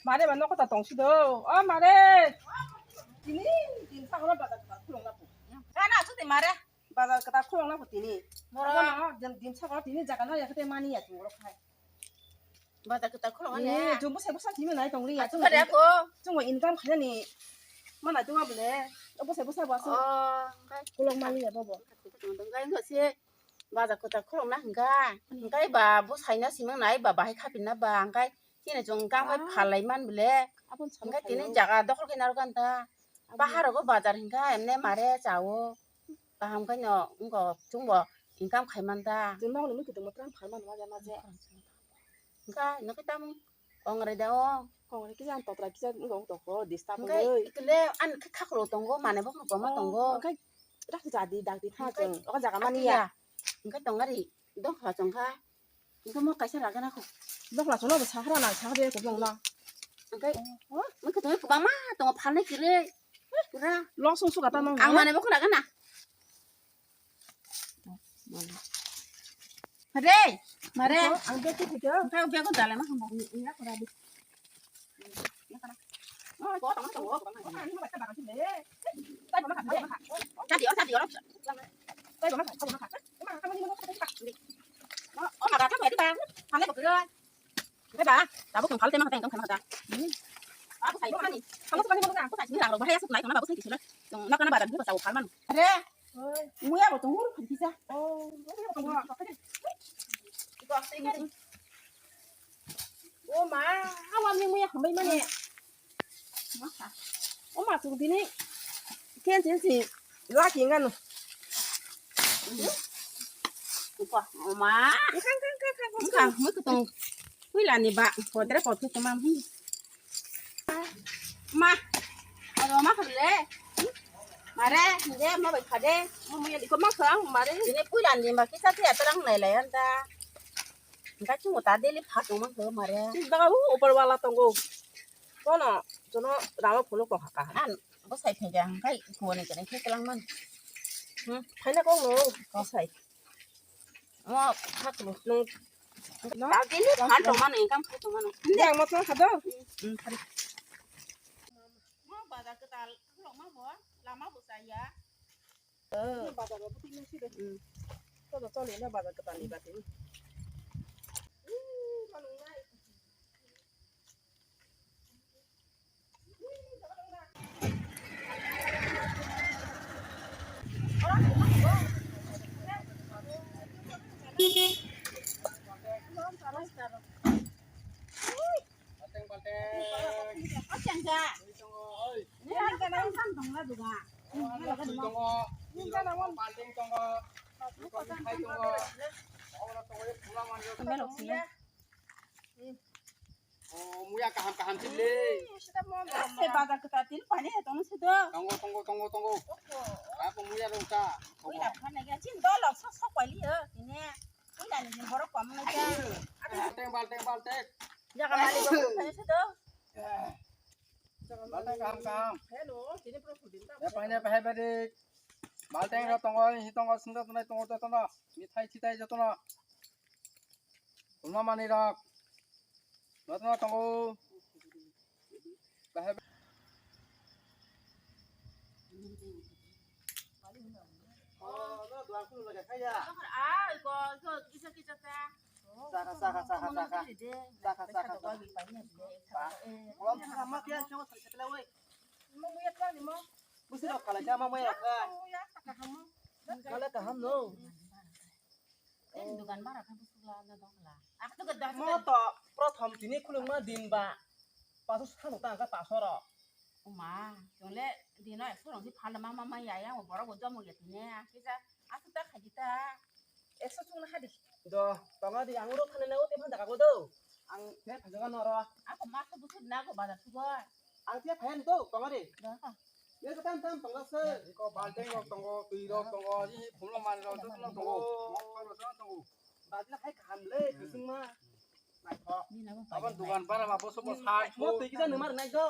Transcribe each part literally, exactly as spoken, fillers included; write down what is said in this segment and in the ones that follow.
Mare ba nokota tongsi do. O mare. Tini, tini sakno bazar kwtal khulong labu. Ana suti mare. Bazar kwtal khulong labu tini. Moro. Abono din, din sakno tini jaga na yakte mani ya tungro khai. Bazar kwtal khulong ani. Eh, jumbo sebo sa tini nai tongli ya. Atu kare ako. Chungo income khainani. Mana tunga bole. Obo sebo sa basu. Oh, kai. Khulong mani ya bobo. Tong dong kai ngo se. Bazar kwtal khulokna hwnkha, hwnkhe ba bwsaino simi nai ba bahai khapinna ba hwnkhe chini chwng kang bai phalai man bole. Hwnkhe tini jaga dokhol khe narwkha nta. Bahai rogo bazar hwnkha emne mare chao. Kaham khe no wngkha chwngbo income khai man ta. Chwng nokni mwkhwtwng mwtwrang phalmani maje maje. Hwnkhe nokhe tamo. Kongrai da o. Kongrai kisa ang totra kisa wng tong kho disturb wngwi. Hwnkhe ani khe khakholo tongo, manwi bokhorok kwbangma tongo. Hwnkhe rak jadi dakti tha chwng. O jaga mani ya. Hwnkhe tongari dokhla chwngkha. Hwnkhe mo kaisa ragana kho. Dokhla chwngno bo sahara nang sahara ya kwbangma. Hwnkhe mo khe tongwi kwbangma tongo phalnai kwrwi. Pura. Losong suka ta nang. Ang manwi bokhorok ragana. Re, mare. Ang beti thikyo. Ang bego dalai ma hambo. Iya kora di. Tadi orang tadi orang. Oh, ada apa ya di bang? Hanya betul. Hei ba, tabuk tong phalte ma kata engkam khanma kata. Aku sai mani. Kamu suka ni mana aku sai sini rang rok bahaya suk nai kana babu sai kisila. Tong na kana badan ni ba tau phalman. Are. Muya bo tong uru kisa. Oh, muya bo tong uru. Iko sai kari. Oh ma, awam ni muya khambai mani. O ma sung tini ken chen si laki ngano. Upa, o ma. Kang, kang, kang, kang, kang. Kang, mui kutong. Hui lani ba, kotre kotre kemam. Ma. Ado ma khale. Mare, je ma bai khade. Mo mo ya diko ma khang mare. Ini pui lani ba kisa te atrang nai lai anta. Engkai chungo ta daily pha tongma khe mare. Chini daga u upor wala tongo. Bono jono rama phunuk tong kha. An bo sai phai ja engkai kuani kene khe kelang man. Hmm, phaina kok no ko sai. Mo kha kulu nung. No? Ta daily pha tongma no income khai tongma no. Yang mo thang kha do. Hmm, hari. Mo bazar kwtal khulok ma bo lama bo chaya. Bazar bo bwtwi nang side. Todo choli na bazar kwtal ni bati. Balting, balting. Oi, changga. Oi, tongo, oi. Ni ang ka nang san tong la duga. Oi, tongo. Balting tongo. Oi, tongo. Oi, tongo, oi, pula manjo. Melok sini. Oh, muya kaham kaham sih le. Tongo, tongo, tongo, tongo. Apa muya dong ta? Oi, apa na ga chin dolok sok sok pali ya. Ini. Oi, dani borok kom na ga. Balting, balting, balting. Jaga mali borok kom na sih. Balting kaham kaham. Hello, sini pro food din ta. Ya, paine pahai badi. Balting ro tongo, hi tongo, sunda tunai tongo, jotono. Mithai thitai jotono. Kulma mani rok. Jotono tongo. Pahai. Oh, no, duan kulu lagi kaya. Ah, ko, ko, kisa, kisa ta. Saka, saka, saka, saka. Saka, saka, saka. Ba. Kolom saka ma tian chong saka sila woi. Mo muya tang ni mo. Busi rok kalai sa ma muya ka. Mo muya saka hamo. Kala kaham no. Ini dukan bara kan pusuk la na dong la. Aku tuh gede. Mo to prothom tini khulungma din ba. Pasu sanu ta ka paso ro. Oma, jongle dino ekso rong si phala ma ma ma ya ya mo borok bo jomo ya tini. Kisa aku ta khaji ta. Ekso chung na hadi. Do, tongo di ang ro khane na uti phanda ka do. Ang ne phajaga noro. Ako ma khe busu na ko bazar sugo. Ang khe phayan do, tongo di. Do ka. Ne ko tam tam tongo se. Iko balteng rok tongo, twi rok tongo, i phulong mani rok jotono tongo. Mokol rok jotono tongo. Bazar khai kaham le, kusung ma. Naithok. Ni na bo. Abang dukan bara ma boso bo sa. Mo twi kisa numar nai do.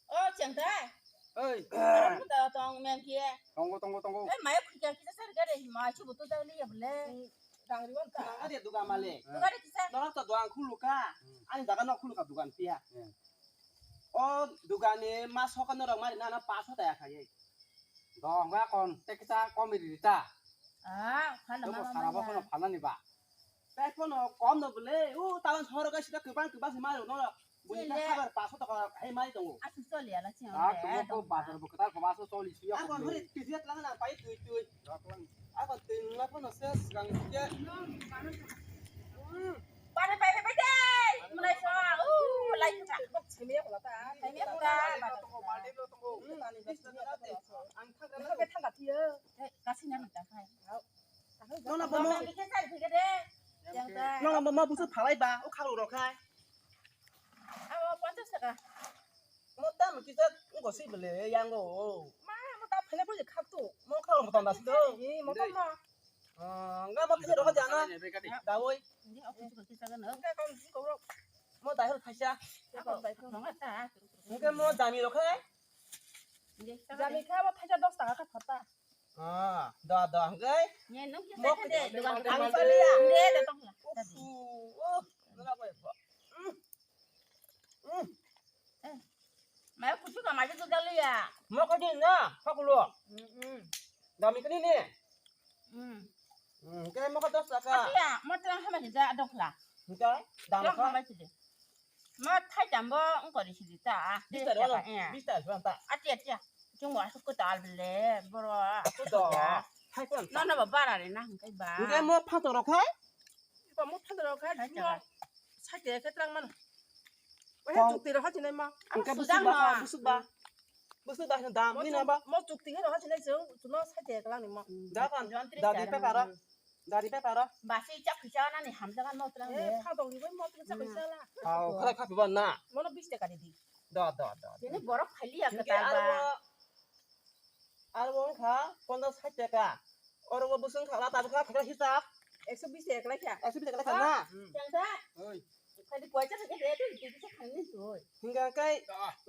O chengta. Oi. Aro da tong mem kie. Tongo, tongo, tongo. Ai mai khika kisa sar gare mai chu butu da liya bole. Dang riwan ta. Nang ade dugan malik. Dugan kisa. Norok to dugan khuluka. Hmm. Ani jaga no khuluka dugan piya. Hmm. O dugan ni ma soka norok mari na na paso ta ya khai. Dong ba kon te kisa komi rita. Ah, phano. Jobo mama sara mama. Bosono phanani ba. Tai phano kom no bole. U talan soro ga sida kebang kebang se mari no. Bui ka habar paso ta hai mai tongo. Asu choli ala chi. Ah, tumo ko bazar bo kata ko baso choli suya. Ako hore tijia tlang na pai tui tui. Ako tui nungla phano se gang ke. Pare pai pai pai dei. Mulai sa. Uh, lai ka. Simi ko ta. Simi ko ta. Ang thang na. Ka thang ka thiyo. Ka sini ta khai. Nona bomo. Nona bomo busu phalai ba. O khalo rok khai. Abo ponchas taka. Mo tam kisa ngo si bele yango. Ma, mo ta phele bo khak tu. Mo khalo mo tam das do. Ni mo tam ma. Ah, nga mo phele ro jana. Dawoi. Ni office ko kisa ga no. Nga kon ko ro. Mo dai hor khaisa. Mo ta. Nga mo jami ro khai. Jami kha mo thaisa dos taka kha phata. Ah, da da hwnkhe. Ye nung kisa mo kha de, dugan ang kha. Ang paliya. De de tong la. Ufu, uh, nuna bai ba. Mm. Mm. Eh. Mai kuchu ka mai tu daliya. Mo kha din na, kha kulo. Mm, mm. Dami kani ne. Mm. Mm, khe mo kha dos taka. Atia, mo tang hama sida dong la. Hwnkhe, dam kha. Dong hama sida. Ma thai tambo wngkori sidi ta. Bista rwno, bista rwno ta. Atia, atia. Chungo asuk kwtal bele, boro. Kudo. Thai kwtal ta. Nono ba bara re na hwnkhe ba. Hwnkhe mo phantok rok khai? Ba mo phantok rok khai. Thai mo ta. Saite khe twlang mano. Ohe chukti rok hachinai ma. Hwnkhe busuk ba, busuk ba. Busuk ba dam ni na ba. Mo chukti khe rok hachinai chwng, chuno saite kwlang ni mo. Da kan, da di pe karo. Gari beparo. Basi chak kisa nani hamjagan mo tlang de. Eh, pha dong ni bai mo tlang chak kisa la. Au, khalai khapi ban na. Mono bis taka di di. Da, da, da. Ini borok khali ya. Hingke kata ba. Aro, aro wngkha ponjas sait taka. Oro bo bwswng khala tabuk kha kisa hisab. Ekso bis taka lai kha. Ekso bis taka lai kha na. Chang da. Oi. Khali koisa thake de, de, de, de, khani soi. Hingga kai,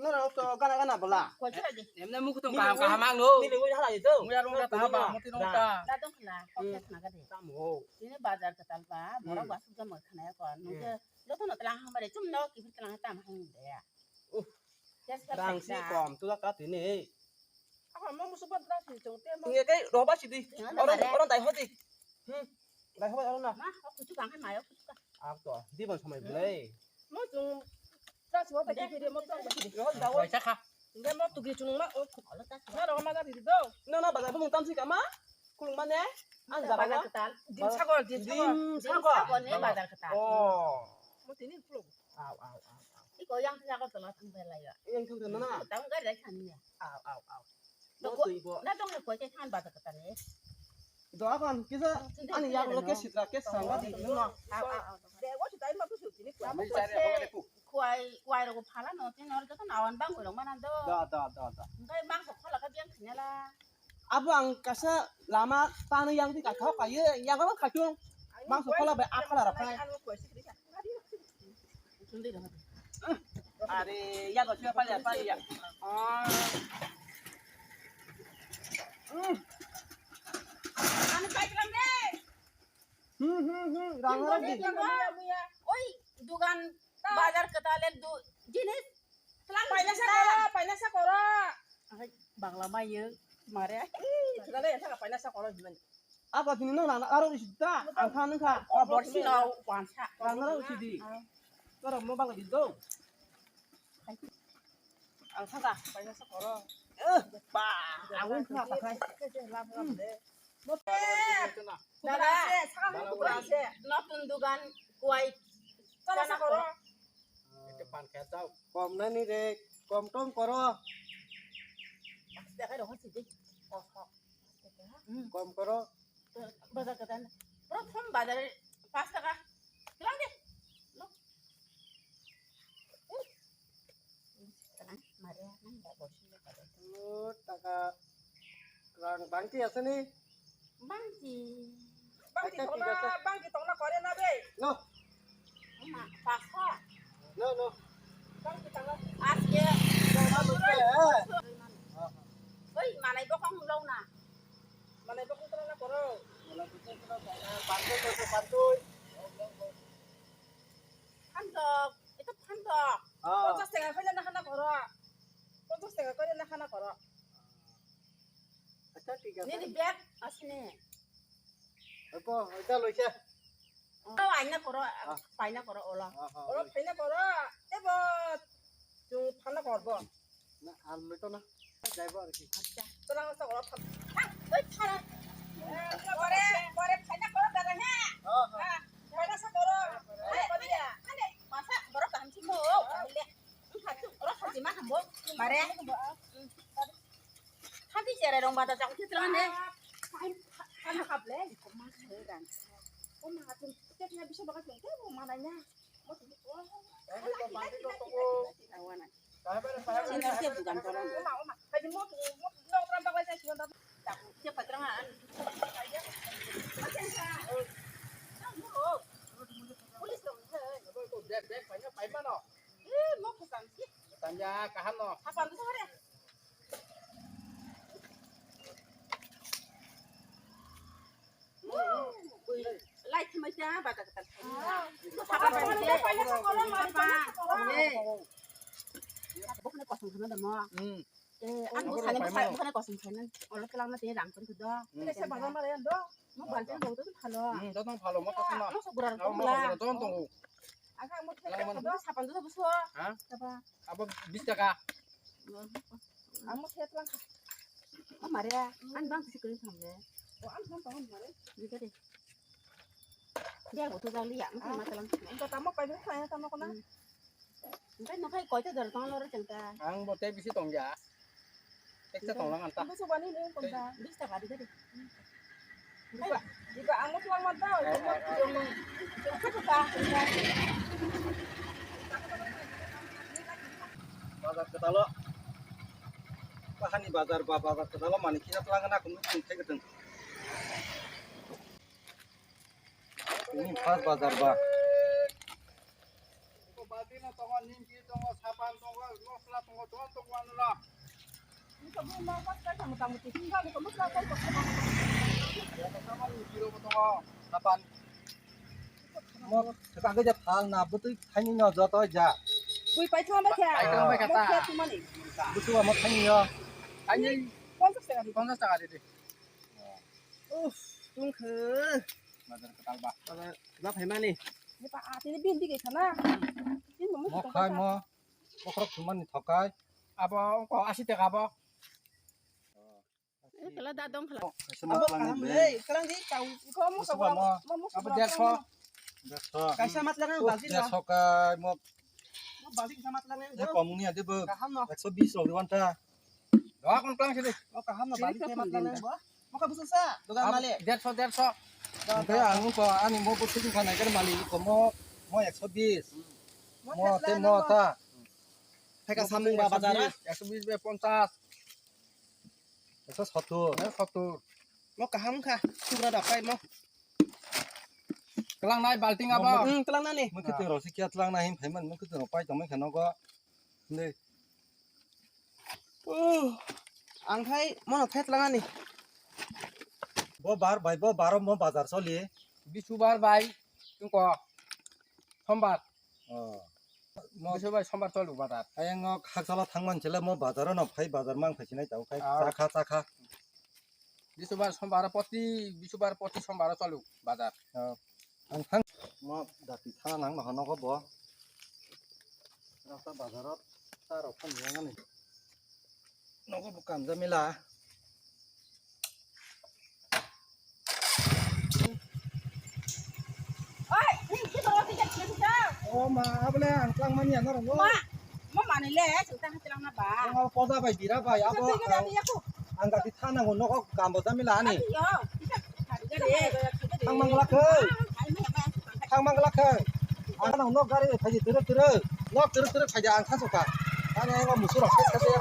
no, no, to gana, gana bola. Koisa thake. Emne muku tong kaham, kaham ang lo. Nili wai hala itu. Muya rong ta ba, muti rong ta. Da dong khla, koisa khna ga de. Tamo. Ini bazar ketal ba, borok ba sukja mo khna ya ko. Nungke, joto no tlang hambare, chum no kibir tlang tam hang de ya. Uh. Rang si kom, tu ka tini. Ako mo musu bat rang si chong te mo. Nge kai roba si di. Orang, orang dai hodi. Hmm. Dai hodi orang na. Ma, aku tu kang hai mayo kutu ka. Ako, di ban samai belai. Mo chung ta suwa ta kiri mo ta kiri. Rohon dawo. Waisa kha. Nge mo tu gi chung ma o. Na rohon ma ga di do. Na na baga bu tam si kama. Kulung mane. Ang jaga. Baga ketal. Dim sagol, dim sagol. Dim sagol ne baga ketal. Oh. Mo tini kulung. Au, au, au, au. Iko yang jaga tolo thang belai ya. Yang thang na. Tang ga dai thang ya. Au, au, au. Dogo, na dong ko ke than ba ta ta ne. Do aban kisa ani yak lo ke sitra ke sangwa di no. Au, au, au. De wo tai ma tu su ni kwa. Kwai, kwai ro phala no tin or to na wan bang ko mana do. Da, da, da, da. Ngai bang ko phala ka biang khnya la. Abo ang kasa lama tani yang di ka thok ka ye yang ka khatung. Bang so phala bai akhala ra kai. Are, ya go siya pala, pala ya. Ah. Hmm. Ano kai lang de? Hmm, hmm, hmm. Rang, rang, di. Oi, dugan bazar ketalen du jinis. Paina sa koro, paina sa koro. Bangla mayo, mare. Ih, thugale ya sa paina sa koro jiman. Abo tini nang nang aro isi ta, ang kha nang kha. O borsi no wansa. Ang nang isi di. Toro mo bang di do. Ang kha ta. Paina sa koro. Eh, ba, ang kha ta khai. Dada, notun dugan kuai. Chana sa koro. Kom nani re, kom tong koro. Dekhai rohon sidi. Kom koro. Bazar katan. Prothom bazar pas taka. Lang de. Lo. Mare nang da bosi. Lo taka rang bangti asani. Bangti. Bangti tongna, bangti tongna kore na be. No. Ma, pasa. No, no. Bangti tongna. Aske. Oi, manai bokong lo na. Manai bokong tongna koro. Phantok, itu phantok. Ah. Ponchas taka koile na khana koro. Ponchas taka koile na khana koro. Acha, thik ase. Nini bag asini. Eko, eta loise. Oh, aina koro, ah, paina koro olo. Ah, ah, olo paina koro, tebo, tu phanna korbo. Na, al meto na. Jaibo ar ki. Acha, tola sa olo phan. Ah, oi, phara. Kore, kore, paina koro dara he. Ah, ah. Ah, paina sa koro. Kore, kore ya. Ane, masa, borok kaham simo, kaham le. Oro khachi ma hambo, mare. Khachi chere rong bata chang thit lang ne. Kan hap le, ko ma khai ran. Ko ma tu te na biso baga tu te ko ma na nya. Mo tu ko. Awana. Sina ke bukan koran. Ko ma, ko ma. Khachi mo tu, mo tu nong ram baga chang sima ta. Che patrang an. Police dong. Bag, bag, paina, paimano. Eh, mo khasam si. Tanya kaham no. Khasam tu sore. Lai thumai cha bata kata. Khasam bata. Bokne kosong khana da mo. Hmm. Eh, ang bokne kosong khana. Olo kelang na te rang pun do. Hmm. Sa bata mare do. Mo balti bo to phalo. Hmm, to phalo mo to na. Mo so gura to mo la. To to. Aga mo thek ko sapan to buso. Ha? Sapa? Abo bis taka. Amo thek lang. O mare, an bang si kri samle. O an bang bang mare. Di kare. Dia bo to jang liya, mo ma talang. Ang to tamo kai bang saya tamo kona. Engkai no khai koita dor tong loro chengta. Ang bo tei bisi tongya. Teksa tonglang anta. Ang bo subani ni tongta. Bis taka di kare. Diba, diba, ang mo tuang mata. Bazar ketalo. Bahani bazar ba, bazar ketalo mani kisa tuang na kunu kunu thek teng. Ini pas bazar ba. Balti no tongo, nimpi tongo, sapan tongo, mosla tongo, ton tongo ano la. Ini kami mau pas kai sama tamu tu tinggal di kamu selatan kok. Ya sama nimpi tongo, sapan. Mo kage ja phal na butui khaini no joto ja. Bui pai thang ba kya? Pai thang ba kya ta? Mo kya tumani? Busu mo khaini yo. Khaini. Ponchas taka di. Ponchas taka di. Uff, tungkhe. Bazar kwtal ba. Bazar kwtal phaimani. Ni pa, ah, tini bindi ke sana. Tini mo mo khai mo. Bokrok thumani thokai. Abo ko asi taka bo. Eh, kala da dong kala. Kaisa maslang ni. Ei, kalang di chau. Ko mo sa mo. Abo derso. Derso. Kaisa maslang ang balti. Derso kai mo. Mo balti kaisa maslang ang. Ya komuni ade bo. Kaham no. Ekso bis rok di wanta. Doa kon plang sini. O kaham no balik ke mat lang bo. Mo ka busu sa dogan male. Derso, derso. Oke, ang ko ani mo busu ka nai kar mali ko mo, mo ekso bis. Mo te mo ta. Theka samung ba bazar. Ekso bis be ponchas. Ekso sottur. Ekso sottur. Mo kaham kha. Sugra da pai mo. Kelang nai balting abo. Hmm, kelang nani. Mo kete ro si kya kelang nai hin phaiman mo kete ro pai tong mai khano go. Nei. Oh, ang khai mono phet langani. Bo bar bai, bo baro mo bazar choli. Bisubar bai, tungko. Sombar. Oh. Mo bisubar sombar cholu bazar. Ayang o khakchala thangman chele mo bazar no phai bazar mang phai sinai tau khai. Ah. Chakha, chakha. Bisubar sombar poti, bisubar poti sombar cholu bazar. Oh. Ang thang mo dati thana nang no nogo bo. Rasta bazarot ta rok phan yang ani. Nogo bo kam jamila. Oi, ni ki to ti ka ti ka. O ma, abole ang tlang mani ano rongo. Ma, mo mani le, chwng ta hati lang na ba. Ang poda bai bira bai abo. Ang gati thana ngo nogo kam bo jamila ani. Yo. Thang mangla khe. Thang mangla khe. Ang nang nok gari phaidi tere tere. Nok tere tere phaidi ang thaso ka. Ani ang musu rok sai sai ya.